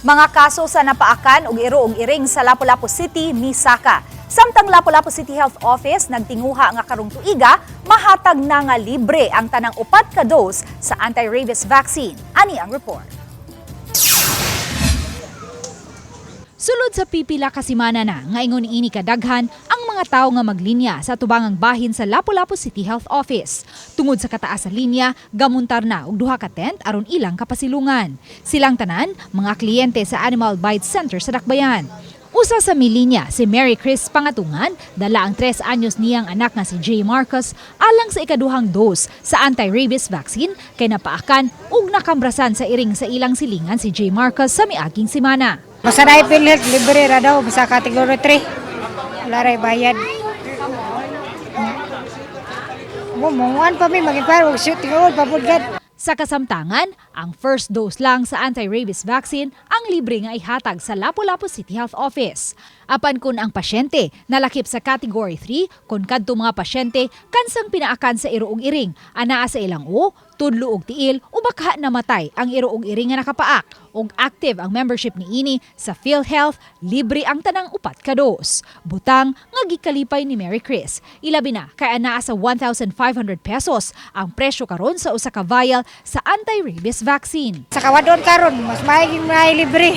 Mga kaso sa napaakan og iro og iring sa Lapu-Lapu City misaka. Samtang Lapu-Lapu City Health Office nagtinguha nga karong tuiga mahatag na nga libre ang tanang upat ka dose sa anti-rabies vaccine. Ani ang report. Sulod sa pipila ka semana na nga ingon ini kadaghan ang mga tawo nga maglinya sa tubangang bahin sa Lapu-Lapu City Health Office. Tungod sa kataas sa linya, gamuntar na og duha ka tent aron ilang kapasilungan. Silang tanan mga kliyente sa Animal Bite Center sa Dakbayan. Usa sa milinya si Mary Chris Pangatungan, dala ang 3 anyos niyang anak nga si Jay Marcos alang sa ikaduhang dose sa anti-rabies vaccine kay napaakan ug nakambrasan sa iring sa ilang silingan si Jay Marcos sa miaging semana. Basta na PhilHealth, libre ra daw, basta category 3. Wala ray bayad. Mo monguan pa mi mag-inquire og shoot tingod pabudgad. Sa kasamtangan, ang first dose lang sa anti-rabies vaccine ang libre nga ihatag sa Lapu-Lapu City Health Office. Apan kun ang pasyente nalakip sa category 3, kun kadto mga pasyente kansang pinaakan sa iro og iring, anaa sa ilang o, tudlo og tiil o baka namatay ang iro og iring nga nakapaak og active ang membership niini sa PhilHealth, libre ang tanang upat ka dose. Butang nga gikalipay ni Mary Chris. Ilabi na kay anaa sa 1,500 pesos ang presyo karon sa usa ka vial sa anti-rabies vaccine. Sa kawadon karon mas maiging may libre.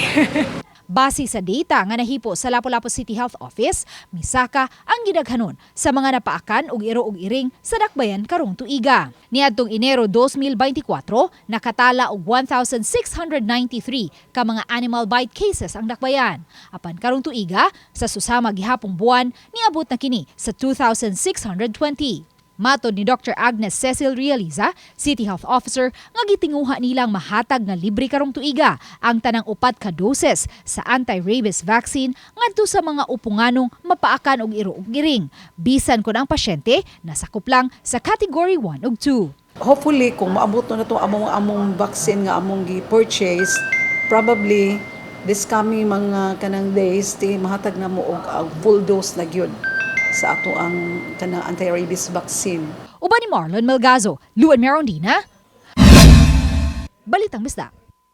Base sa data nga nahipo sa Lapu-Lapu City Health Office, misaka ang gidaghanon sa mga napaakan og iro og iring sa Dakbayan karong tuiga. Niadtong Enero 2024, nakatala og 1,693 ka mga animal bite cases ang Dakbayan. Apan karong tuiga, sa susama gihapong buwan, niabot na kini sa 2,620. Matod ni Dr. Agnes Cecil Realiza, City Health Officer, nga gitinguha nilang mahatag nga libre karong tuiga ang tanang upat ka doses sa anti-rabies vaccine ngadto sa mga upunganong mapaakan og iro og iring. Bisan kun ang pasyente nasakop lang sa category 1 ug 2. Hopefully, kung maabot na itong among vaccine nga among gi-purchase, probably this coming mga kanang days ti mahatag na mo og full dose na gyud sa ato ang kanang anti-rabies vaccine. Uban ni Marlon Melgazo, Luan Merondina, Balitang Bisdak.